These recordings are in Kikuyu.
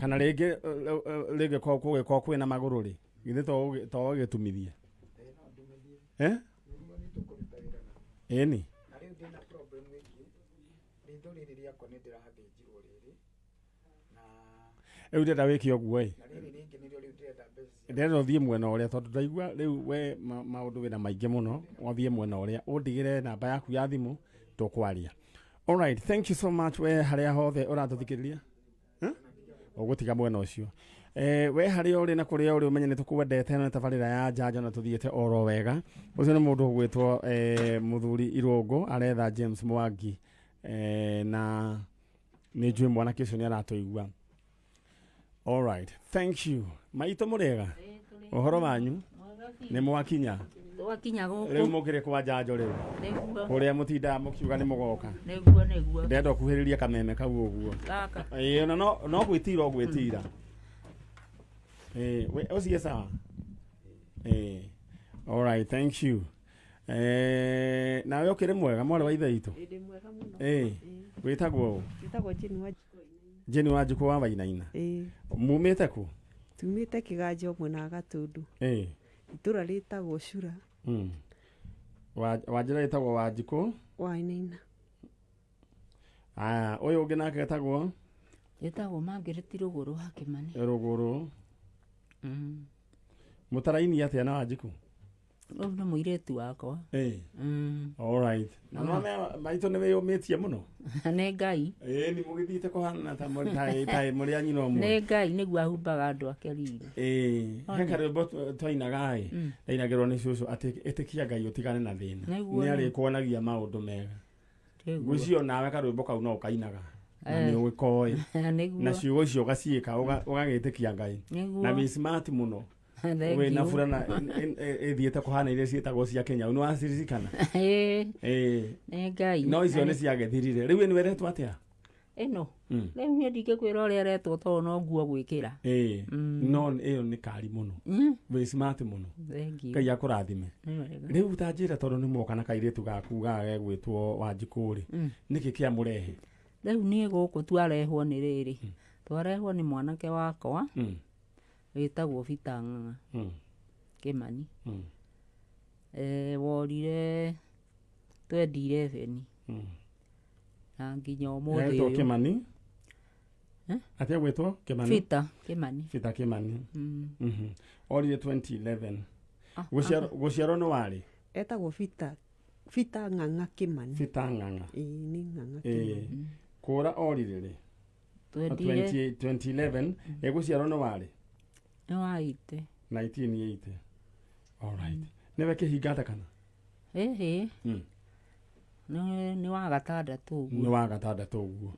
Kana rĩngĩ rĩngĩ kũgĩkorwo kwĩna magũrũ rĩ, githĩ to ũgĩtumithie? Eh? Ĩni. Na rĩu ndĩna problem ĩngĩ, ritho rĩrĩ rĩakwa nĩ ndĩrathĩnjirwo rĩrĩ na Rĩu ndĩrenda wĩke ũguo ĩ. Na rĩrĩ rĩngĩ nĩrĩo rĩu ndĩrenda mbeca cia Ndĩrenda ũthiĩ mwena ũrĩa, tondũ ndaigua rĩu we maũndũ wĩna maingĩ mũno. Ũthiĩ mwena ũrĩa, ũndigĩre namba yaku ya thimũ, tũkwaria. Alright, thank you so much we harĩa hothe ũratũthikĩrĩria. Huh? Ũgũtiga mwena ũcio. We harĩa ũrĩ na kũrĩa ũrĩ, ũmenye nĩ tũkwendete na tabarĩra ya Njanjo na tũthiĩte oro wega. Ũcio nĩ mũndũ ũgwĩtwo mũthuri Irũngũ, aretha James Mwangi, na nĩ njũĩ mwanake ũcio nĩ aratũigua. Alright, thank you. Maitũ, mũrĩega? Ũhoro wanyu? Nĩ mwakinya? Twakinya gũkũ. Rĩu mũkĩrĩ kwa Njanjo rĩu? Nĩguo. Kũrĩa mũtindaga mũkiuga nĩ mũgoka. Nĩguo. Ndĩrenda ũkuhĩrĩrie kameme kau ũguo. Gaka? Ĩĩ, ona no gwĩtira ũgwĩtira. Ĩĩ, ũcio sawa. Ĩĩ. Alright, thank you. Nawe ũkĩrĩ mwega, mwarĩ wa ithe witũ? Ndĩ mwega mũno. Ĩĩ. Wĩtagwo ũ? Njĩtagwo Jane Wanjikũ Wainaina. Jane Wanjikũ wa Wainaina? Ĩĩ. Mumĩte kũ? Tumĩte Kĩganjo, mwena wa Gatũndũ. Itũra rĩtagwo Cura. Wanjĩra ĩtagwo Wanjikũ Wainaina. Aya, ũyũ ũngĩ nake etagwo? Ĩtagwo Margaret Rũgũrũ wa Kĩmani. Rũgũrũ. Mũtaraini atĩa na Wanjikũ? Ũyũ nĩ mũirĩtu wakwa. Alright. Na nĩwamenya maitũ nĩ wĩyũmĩtie mũno. Nĩ Ngai. Ĩĩ, nĩ mũgĩthiĩte kũhana ta mũrĩ a nyina ũmwe. Nĩ Ngai, nĩguo ahumbaga andũ ake riri. Ĩĩ, he karwĩmbo twainaga ĩ, ndainagĩrwo nĩ cũcũ atĩ ĩtĩkia Ngai ũtigane na thĩna. Nĩguo. Nĩ arĩkuonagia maũndũ mega. Nĩguo. Ngwĩciria nawe karwĩmbo kau no ũkainaga. Na nĩ ũgĩkoĩ. Na ciugo icio ũgaciĩka, ũgagĩtĩkia Ngai. Nĩguo. Na wĩ smart mũno. Thank Wĩna you. burana ĩthiĩte kũhana iria ciĩtagwo cia Kenya. Nĩ waciririkana? Ĩĩ. Ĩĩ. Nĩ Ngai. No icio nĩ ciagĩthirire. Rĩu ĩno ĩretwo atĩa? Ĩno rĩu niĩ ndingĩkwĩra ũrĩa ĩretwo tondũ no nguo gwĩkĩra. Ĩĩ. No ĩyo nĩ kari mũno. Wĩ smart mũno. Thank you. Ngai akũrathime. Nĩ wega. Rĩu ta njĩra, tondũ nĩ mwoka na kairĩtu gaku gaga gegwĩtwo Wanjikũ rĩ, nĩkĩ kĩamũrehe? Rĩu niĩ gũkũ twarehwo nĩ rĩrĩ, twarehwo nĩ mwanake wakwa wĩtagwo Peter Ng'ang'a Kĩmani. Worire 2011 na nginya ũmũthĩ Etwo ũyũ. Kĩmani? Eh? Atĩa gwĩtwo Kĩmani? Peter Kĩmani. Peter Kĩmani. Orire 2011. Ah, Gũciarwo nĩ warĩ? Etagwo Peter Ng'ang'a Kĩmani. Peter Ng'ang'a. Ĩĩ, nĩ Ng'ang'a Kĩmani. Kũra orire rĩ? Twendire 20 2011. Gũciarwo nĩ warĩ? Nĩ waite. 1980. Alright. Nĩwe kĩhingata kana? Ĩhĩ. Nĩ wa gatandatũ ũguo. Nĩ wa gatandatũ ũguo.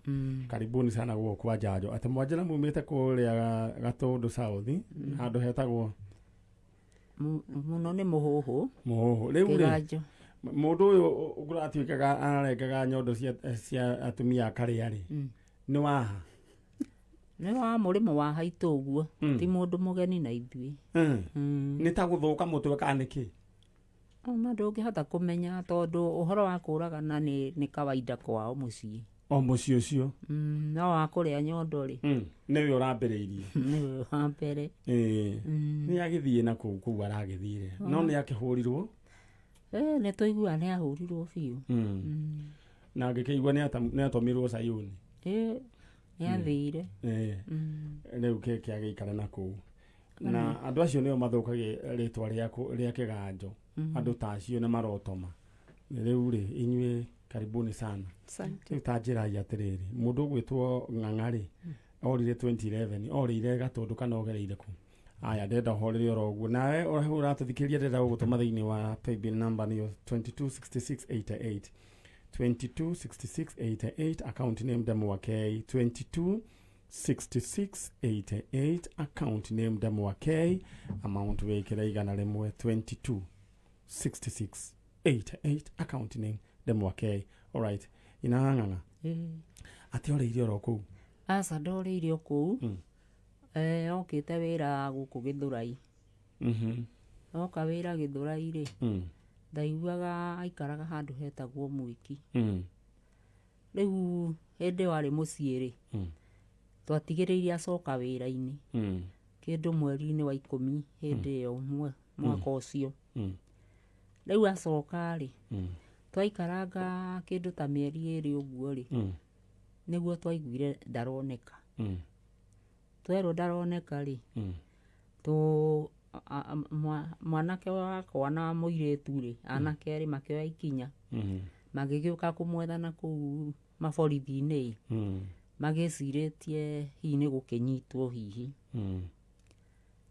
Karibuni sana gũkũ kwa Njanjo. Atĩ mwanjĩra mumĩte kũrĩa Gatũndũ South, handũ hetagwo? Mũno nĩ Mũhũhũ. Mũhũhũ. Rĩu rĩ, Kĩganjo. Mũndũ ũyũ ũratuĩkaga ararengaga nyondo cia atumia akarĩa rĩ, nĩ waha? Nĩ wa mũrĩmo wa haitũ ũguo. Ti mũndũ mũgeni na ithuĩ. Nĩ ta gũthũka mũtwe kana nĩkĩ? Ona ndũngĩhota kũmenya, tondũ ũhoro wa kũragana nĩ kawaida kwao mũciĩ. O mũciĩ ũcio? No wa kũrĩa nyondo rĩ, Nĩwe ũrambĩrĩirie. Nĩwe wa mbere. Ĩĩ. Nĩ agĩthiĩ na kũu aragĩthire, no nĩ akĩhũrirwo. Nĩ tũiguaga nĩ ahũrirwo biũ. Na ngĩkĩigua nĩ atũmirwo Sayuni. Ĩĩ, nĩ athire. Ĩĩ. Rĩu kĩ agĩikara na kũu, na andũ acio nĩo mathũkagia rĩtwa rĩa Kĩganjo. Andũ ta acio nĩ marotoma. Rĩu rĩ, inyuĩ karibuni sana. Asante. Rĩu ta njĩrai atĩrĩrĩ, mũndũ ũgwĩtwo Ng'ang'a rĩ, orire 2011, orĩire Gatũndũ kana ogereire kũ? Aya, ndĩrenda ũhorere oro ũguo. Nawe ũrĩa ũratũthikĩrĩria, ndĩrenda gũgũtũma thĩinĩ wa paybill number, nĩyo 226688, 226688, account name Ndemwa K. 226688, account name Ndemwa K, amount wĩkĩre 100. 226688, account name Ndemwa K. Alright, ina Ng'ang'a? Ĩĩ. Atĩ orĩire oro kũu? Aca, ndorĩire o kũu. Okĩte wĩra gũkũ Gĩthũrai. Oka wĩra Gĩthũrai rĩ, ndaiguaga aikaraga handũ hetagwo Mwĩki. Rĩu hĩndĩ ĩyo arĩ mũciĩ rĩ, Twatigĩrĩire acoka wĩra-inĩ kĩndũ mweri-inĩ wa 10 hĩndĩ ĩyo mwaka ũcio. Rĩu acoka rĩ, twaikaranga kĩndũ ta mĩeri 2 ũguo rĩ, nĩguo twaiguire ndaroneka. Twerwo ndaroneka rĩ, mwanake wakwa na mũirĩtu rĩ, anake erĩ makĩoya ikinya, magĩgĩũka kũmwetha na kũu maborithi-inĩ, magĩcirĩtie hihi nĩ gũkĩnyitwo hihi.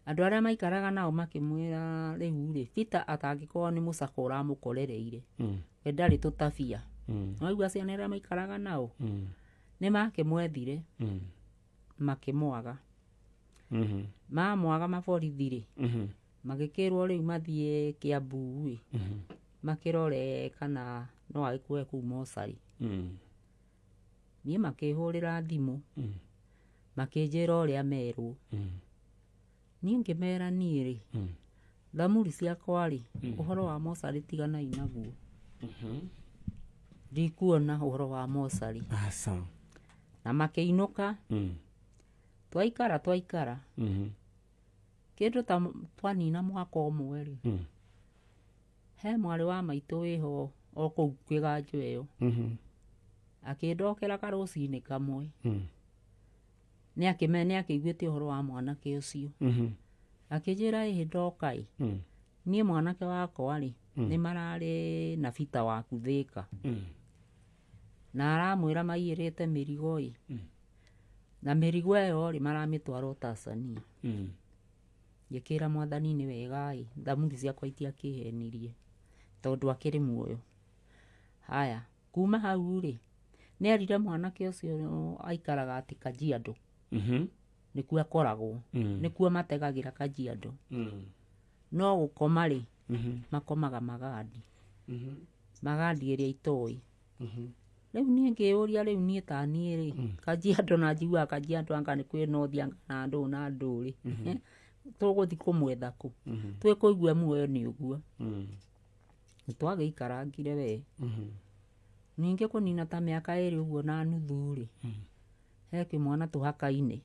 Andũ arĩa maikaraga nao makĩmwĩra rĩu rĩ, Peter atangĩkorwo nĩ mũcako ũramũkorereire, we ndarĩ tũtabia. Waigua ciana iria maikaraga nao, nĩ makĩmwethire, makĩmwaga. Mamwaga maborithi rĩ, magĩkĩrwo rĩu mathiĩ Kiambu rĩ, makĩrore kana no agĩkue kũu mocarĩ. Niĩ makĩhũrĩra thimũ, makĩnjĩra ũrĩa merwo. Niĩ ngĩmera niĩ rĩ, thamuri ciakwa rĩ, ũhoro wa mocarĩ tiganai naguo. Ndikuona ũhoro wa mocarĩ. Aca. Na makĩinũka, twaikara. Kĩndũ ta twanina mwaka ũmwe rĩ, he mwarĩ wa maitũ wĩho o kũu kĩganjo ĩyo. Akĩndokera karũcinĩ kamwe. Nĩ akĩiguĩte ũhoro wa mwanake ũcio. Akĩnjĩra ĩhĩ ndoka ĩ. Niĩ mwanake wakwa rĩ, nĩ mararĩ na Peter waku Thĩka. Na aramwĩra maiyĩrĩte mĩrigo ĩ. Na mĩrigo ĩyo rĩ, maramĩtwara o Tanzania. Ngĩkĩra mwathani nĩ wega ĩ, thamuri ciakwa itiakĩhenirie tondũ akĩrĩ muoyo. Haya, kuma hau rĩ, nĩ erire mwanake ũcio aikaraga atĩ Kajiado. Nĩkuo akoragwo. Nĩkuo mategagĩra Kajiado. No gũkoma rĩ, makomaga magandi. Magandi ĩrĩa itoĩ. Rĩu niĩ ngĩyũria rĩu niĩ ta niĩ rĩ, Kajiado na njiguaga Kajiado anga nĩ kwĩ North anga na ndũ na ndũ rĩ. Tũgũthiĩ kũmwetha kũ? Twĩkũigua muoyo nĩ ũguo. Nĩ twagĩikarangire we. Ningĩ kũnina ta mĩaka 2 ũguo na nuthu rĩ, he kĩmwana tũhakaine,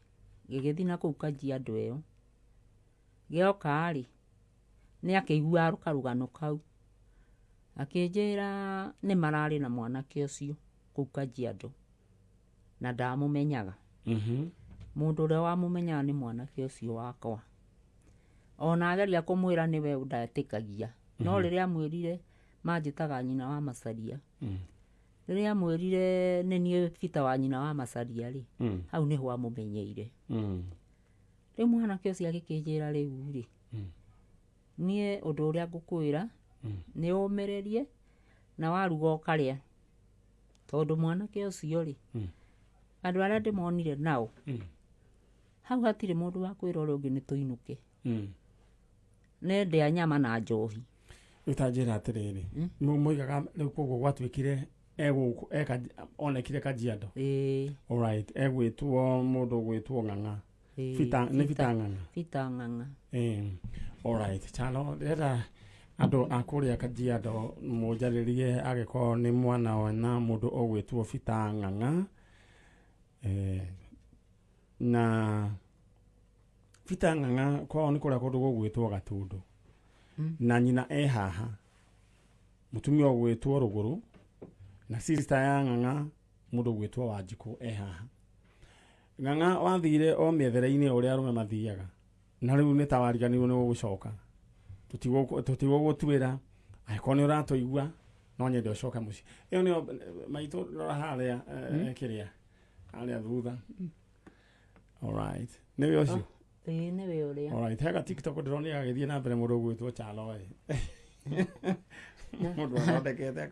gĩgĩthiĩ na kũu Kajiado ĩyo. Gĩoka rĩ, nĩ akĩiguaga karũgano kau. Akĩnjĩra nĩ mararĩ na mwanake ũcio kũu Kajiado na ndamũmenyaga. Mũndũ ũrĩa wamũmenyaga nĩ mwanake ũcio wakwa. Ona ageria kũmwĩra nĩwe ndetĩkagia. No rĩrĩa amwĩrire manjĩtaga nyina wa Macaria. Rĩrĩa amwĩrire nĩ niĩ Peter wa nyina wa Macaria rĩ, hau nĩho amũmenyeire. Rĩu mwanake ũcio agĩkĩnjĩra rĩu rĩ, niĩ ũndũ ũrĩa ngũkwĩra, nĩ ũmĩrĩrie na waruga ũkarĩa. Tondũ mwanake ũcio rĩ, andũ arĩa ndĩmonire nao, hau hatirĩ mũndũ wa kwĩra ũrĩa ũngĩ nĩ tũinũke. Nĩ ndĩa nyama na njohi. Rĩu ta njĩra atĩrĩrĩ, moigaga rĩu koguo gwatuĩkire egũkũ onekire Kajiado. Alright, egwĩtwo mũndũ ũgwĩtwo Ng'ang'a. Peter, nĩ Peter Ng'ang'a. Peter Ng'ang'a. Alright, Chalo, ndĩrenda andũ a kũrĩa Kajiado mũnjarĩrie angĩkorwo nĩ mwana wa na mũndũ ũgwĩtwo Peter Ng'ang'a. Na Peter Ng'ang'a kwao nĩ kũrĩa kũndũ gũgwĩtwo Gatundu. Na nyina e haha. Mũtumia ũgwĩtwo Rũgũrũ na sister ya Ng'ang'a mũndũ ũgwĩtwo Wanjikũ e haha. Ng'ang'a wathire o mĩethere-inĩ ũrĩa arũme mathiaga. Na rĩu nĩ ta wariganĩirwo nĩ gũgũcoka. Tũtigũgũtuĩra, angĩkorwo nĩ ũratũigua no nyende ũcoke mũciĩ. Ĩyo nĩyo maitũ rora harĩa kĩrĩa harĩa thutha. Alright. Nĩwe ũcio? Ĩĩ nĩwe ũrĩa. Alright, hega TikTok ndĩronire agĩthiĩ na mbere mũndũ ũgwĩtwo Chalo ĩ. Mũndũ athondekete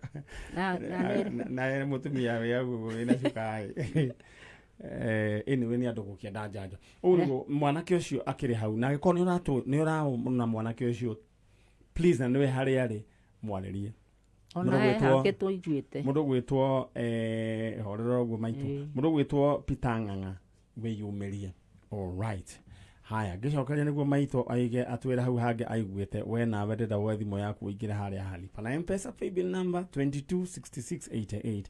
na mũtumia wĩ hau wĩna cuka ĩ. Anyway nĩ andũ gũkĩenda njanjo. Ũguo nĩguo mwanake ũcio akĩrĩ hau na angĩkorwo nĩ ũraona mwanake ũcio please na nĩwe harĩa arĩ mwarĩrie. Ona he hake tũiguĩte. Mũndũ ũgwĩtwo horera ũguo maitũ. Mũndũ ũgwĩtwo Peter Ng'ang'a wĩyumĩrie. Alright. Haya, ngĩcokeria nĩguo maitũ aige atwĩre hau hangĩ aiguĩte we nawe ndĩrenda woe thimũ yaku ũingĩre harĩa halipa na M-Pesa paybill number 226688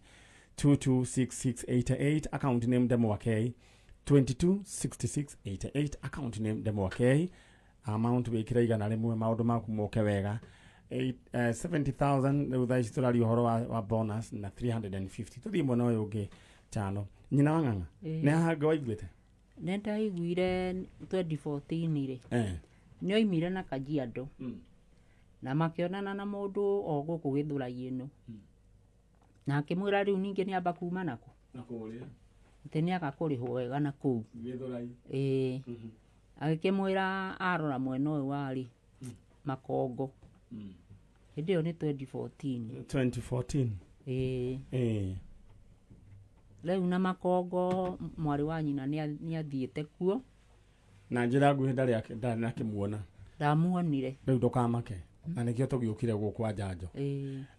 226688 account name Ndemwa K. 22 66 88 account name Ndemwa K amount wĩkĩre 100 maũndũ maku moke wega. 70,000 rĩu thaa ici tũraria ũhoro wa bonus na 350. Tũthiĩ mwena ũyũ ũngĩ tano nyina wa ng'ang'a. Nĩ haha ngĩ waiguĩte? Nĩ ndaiguire 2014 rĩ, nĩ oimire na Kajiado na makĩonana na mũndũ o gũkũ Gĩthũrai ĩno, na akĩmwĩra rĩu ningĩ nĩ amba kuma nakũ na kũrĩa atĩ nĩ aga kũrĩhwo wega na kũu. Gĩthũrai. Ĩĩ, agĩkĩmwĩra arora mwena ũyũ warĩ Makongo. Hĩndĩ ĩyo nĩ 2014. 2014. Ĩĩ. Rĩu na Makongo mwarĩ wa nyina nĩ athiĩte kuo. Na njĩra nguhĩ ndarĩ akĩmuona. Ndamuonire. Rĩu ndũkamake, na nĩkĩo tũgĩũkire gũkũ njanjo.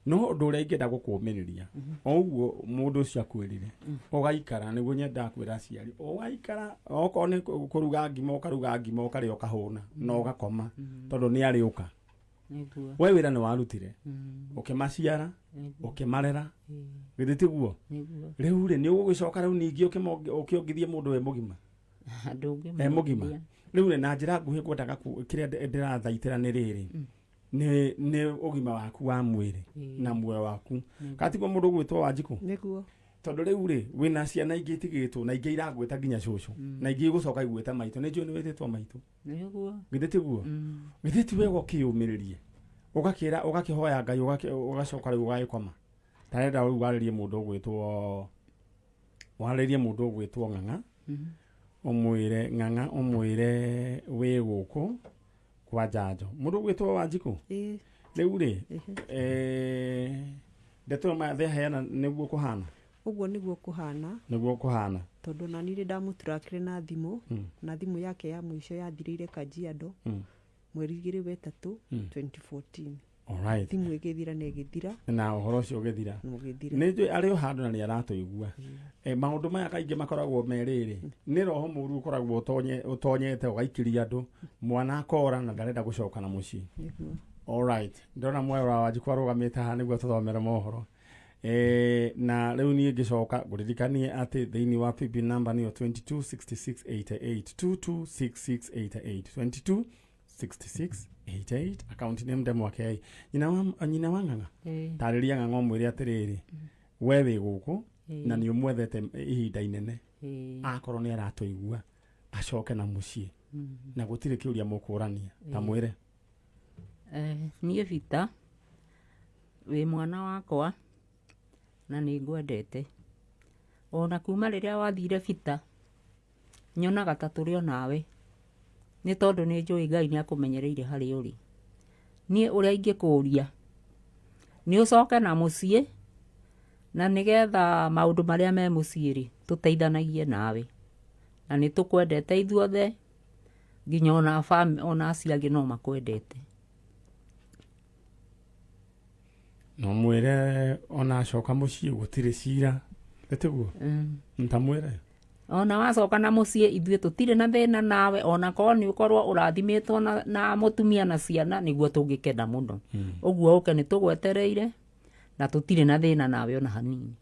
No ũndũ ũrĩa ingĩenda gũkũmĩrĩria o ũguo mũndũ ũcio akwĩrire ũgaikara, nĩguo nyendaga kwĩra aciari ũgaikara, okorwo nĩ kũruga ngima ũkaruga ngima ũkarĩa ũkahũna na ũgakoma, tondũ nĩ arĩũka. Nĩguo. We wĩra nĩ warutire, ũkĩmaciara, ũkĩmarera, githĩ tiguo? Nĩguo. Rĩu rĩ, nĩ ũgũgĩcoka rĩu ningĩ ũkĩongithie mũndũ wĩ mũgima? Ndũngĩmuongithia. E mũgima. Rĩu rĩ, na njĩra nguhĩ ngwendaga kĩrĩa ndĩrathaitĩra nĩ rĩrĩ, nĩ ũgima waku wa mwĩrĩ na muoyo waku. Katiguo mũndũ ũgwĩtwo Wanjikũ? Nĩguo. Tondũ rĩu rĩ, wĩna ciana ingĩ itigĩtwo na ingĩ iragwĩta nginya cũcũ, na ingĩ igũcoka igwĩta maitũ. Nĩ njũĩ nĩ wĩtĩtwo maitũ. Nĩguo. Githĩ tiguo? Githĩ ti wega ũkĩyũmĩrĩrie, ũgakĩra, ũgakĩhoya Ngai, ũgacoka rĩu ũgagĩkoma. Tarenda rĩu warĩrie mũndũ ũgwĩtwo, warĩrie mũndũ ũgwĩtwo Ng'ang'a, ũmwĩre Ng'ang'a, ũmwĩre wĩ gũkũ kwa njanjo. Mũndũ ũgwĩtwo Wanjikũ? Rĩu rĩ, ndeto ĩyo matheheana nĩguo kũhana? Ũguo nĩguo kũhana. Nĩguo kũhana. Tondũ na niĩ ndamũturakire na thimũ, na thimũ yake ya mũico yathirĩire Kajiado, mweri igĩrĩ wa ĩtatũ, 2014. Alright. Thimũ ĩgĩthira na ĩgĩthira. Na ũhoro ũcio ũgĩthira. Na ũgĩthira. Nĩ njũĩ arĩ o handũ na nĩ aratũigua. Maũndũ maya kaingĩ makoragwo me rĩrĩ, nĩ roho mũru ũkoragwo ũtonyete ũgaikiria andũ, mwana akora na ndarenda gũcoka na mũciĩ. Nĩguo. Alright. Ndona mwayo wa Wanjikũ arũgamĩte haha nĩguo tũthomere mohoro. Na rĩu niĩ ngĩcoka ngũririkanie atĩ thĩinĩ wa PB number nĩyo 226688, 226688, 226688, account name Ndemwa K. Nyina wa Ng'ang'a, tarĩria Ng'ang'a ũmwĩre atĩrĩrĩ, we wĩ gũkũ na nĩ ũmwethete ihinda inene, akorwo nĩ aratũigua acoke na mũciĩ, na gũtirĩ kĩũria mũkũrania, ta mwĩre. Niĩ Bita wĩ mwana wakwa na nĩ ngwendete. Ona kuma rĩrĩa wathire Bita, nyonaga ta tũrĩ o nawe, nĩ tondũ nĩ njũĩ Ngai nĩ akũmenyereire harĩa ũrĩ. Niĩ ũrĩa ingĩkũria nĩ ũcoke na mũciĩ, na nĩgetha maũndũ marĩa me mũciĩ rĩ, tũteithanagie nawe. Na nĩ tũkwendete ithuothe, nginya ona acio angĩ no makwendete. No mwĩre ona acoka mũciĩ gũtirĩ cira, ĩtiguo? Ntamwĩre. Ona wacoka na mũciĩ ithuĩ tũtirĩ na thĩna nawe, ona korwo nĩ ũkorwo ũrathimĩtwo na mũtumia na ciana, nĩguo tũngĩkena mũno. Ũguo ũke nĩ tũgwetereire na tũtirĩ na thĩna nawe ona hanini.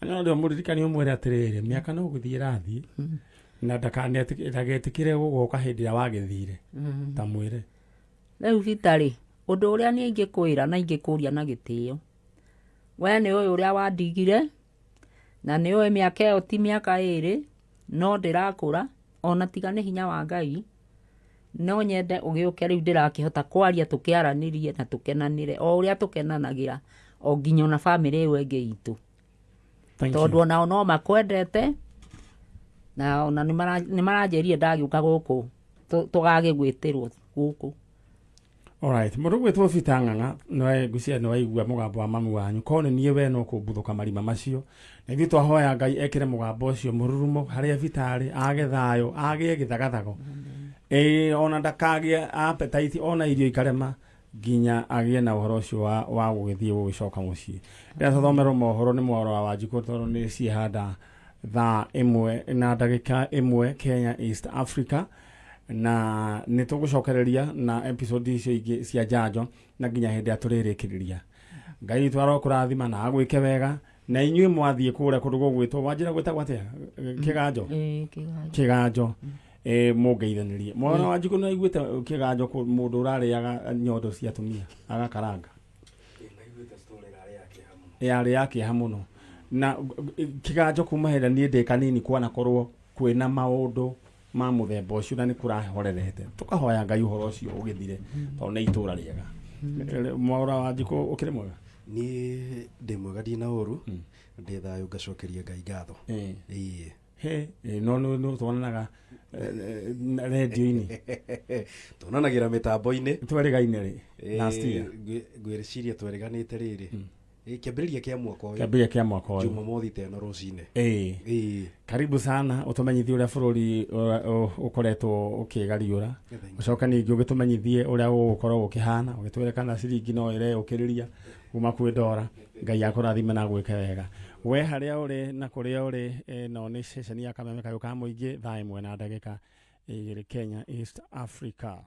No rĩo mũririkani ũmwĩre atĩrĩrĩ, mĩaka no gũthiĩ ĩrathiĩ, na ndagetĩkĩre gũgoka hĩndĩ ĩrĩa wagĩthire. Ta mwĩre. Rĩu Bita rĩ, ũndũ ũrĩa niĩ ingĩkwĩra na ingĩkũria na gĩtĩo, we nĩ ũyũ ũrĩa wandigire, na nĩ ũĩ mĩaka ĩyo ti mĩaka ĩrĩ, no ndĩrakũra, ona tiga nĩ hinya wa Ngai, no nyende ũgĩũke rĩu ndĩrakĩhota kwaria tũkĩaranĩrie na tũkenanĩre o ũrĩa tũkenanagĩra o nginya ona bamĩrĩ ĩyo ĩngĩ itũ. Tondũ onao no makwendete, na ona nĩ maranjĩrire ndagĩũka gũkũ tũgagĩgwĩtĩrwo gũkũ. Alright, mũndũ ũgwĩtwo Bita Ng'ang'a, nĩwe ngwĩciria nĩ waigua mũgambo wa mamu wanyu. Korwo nĩ niĩ we no kũmbuthũka marima macio. Na ithuĩ twahoya Ngai ekĩre mũgambo ũcio mũrurumo harĩa Bita arĩ, age thayũ, agĩe gĩthagathago. Ona ndakagĩe appetite, ona irio ikarema, nginya agĩe na ũhoro ũcio wa gũgĩthiĩ gũgĩcoka mũciĩ. Rĩrĩa tũthomerwo mohoro nĩ mwaro wa Wanjikũ tondũ nĩ ciehanda thaa ĩmwe na ndagĩka ĩmwe Kenya East Africa, na nĩ tũgũcokereria na episode icio ingĩ cia njanjo na nginya hĩndĩ ĩrĩa tũrĩrĩkĩrĩria. Ngai witũ arokũrathima na agwĩke wega. Na inyuĩ mwathiĩ kũrĩa kũndũ gũgwĩtwo, wanjĩra gwĩtagwo atĩa? Kĩganjo? Ĩĩ, Kĩganjo. Kĩganjo. Mũngeithanĩrie mwana wa Njikũ. Nĩ aiguĩte kĩganjo mũndũ ũrarĩaga nyondo cia atumia agakaranga. Naiguĩte story ĩrarĩ ya kĩeha mũno. Yarĩ ya kĩeha mũno. Na kĩganjo kuma hĩndĩ niĩ ndĩ kanini kwanakorwo kwĩna maũndũ ma mũthemba ũcio, na nĩ kũrahorerete. Tũkahoya Ngai ũhoro ũcio ũgĩthire, tondũ nĩ itũra rĩega. Mwaũra wa Njikũ, ũkĩrĩ mwega? Niĩ ndĩ mwega, ndina ũru, ndĩ thayũ, ngacokeria Ngai ngatho. Ĩĩ. He no no twonanaga rendio-inĩ. Tuonanagĩra mĩtambo-inĩ. Twerĩgaine rĩ last year? Ngwĩciria twerĩganĩte rĩrĩ. Ĩĩ, kĩambĩrĩria kĩa mwaka ũyũ. Kĩambĩrĩria kĩa mwaka ũyũ. Jumamothi ta ĩno rũcinĩ. Ĩĩ. Karibu sana, ũtũmenyithie ũrĩa bũrũri ũkoretwo ũkĩgariũra, ũcoke ningĩ ũgĩtũmenyithie ũrĩa ũgũkorwo ũkĩhana, ũgĩtwĩre kana ciringi no ĩreyũkĩrĩria kuma kwĩ ndora. Ngai akũrathime na gwĩke wega we harĩa ũrĩ na kũrĩa ũrĩ. Ĩno nĩ ceceni ya Kameme Kayũ ka Mũingĩ, thaa 1:02, Kenya, East Africa.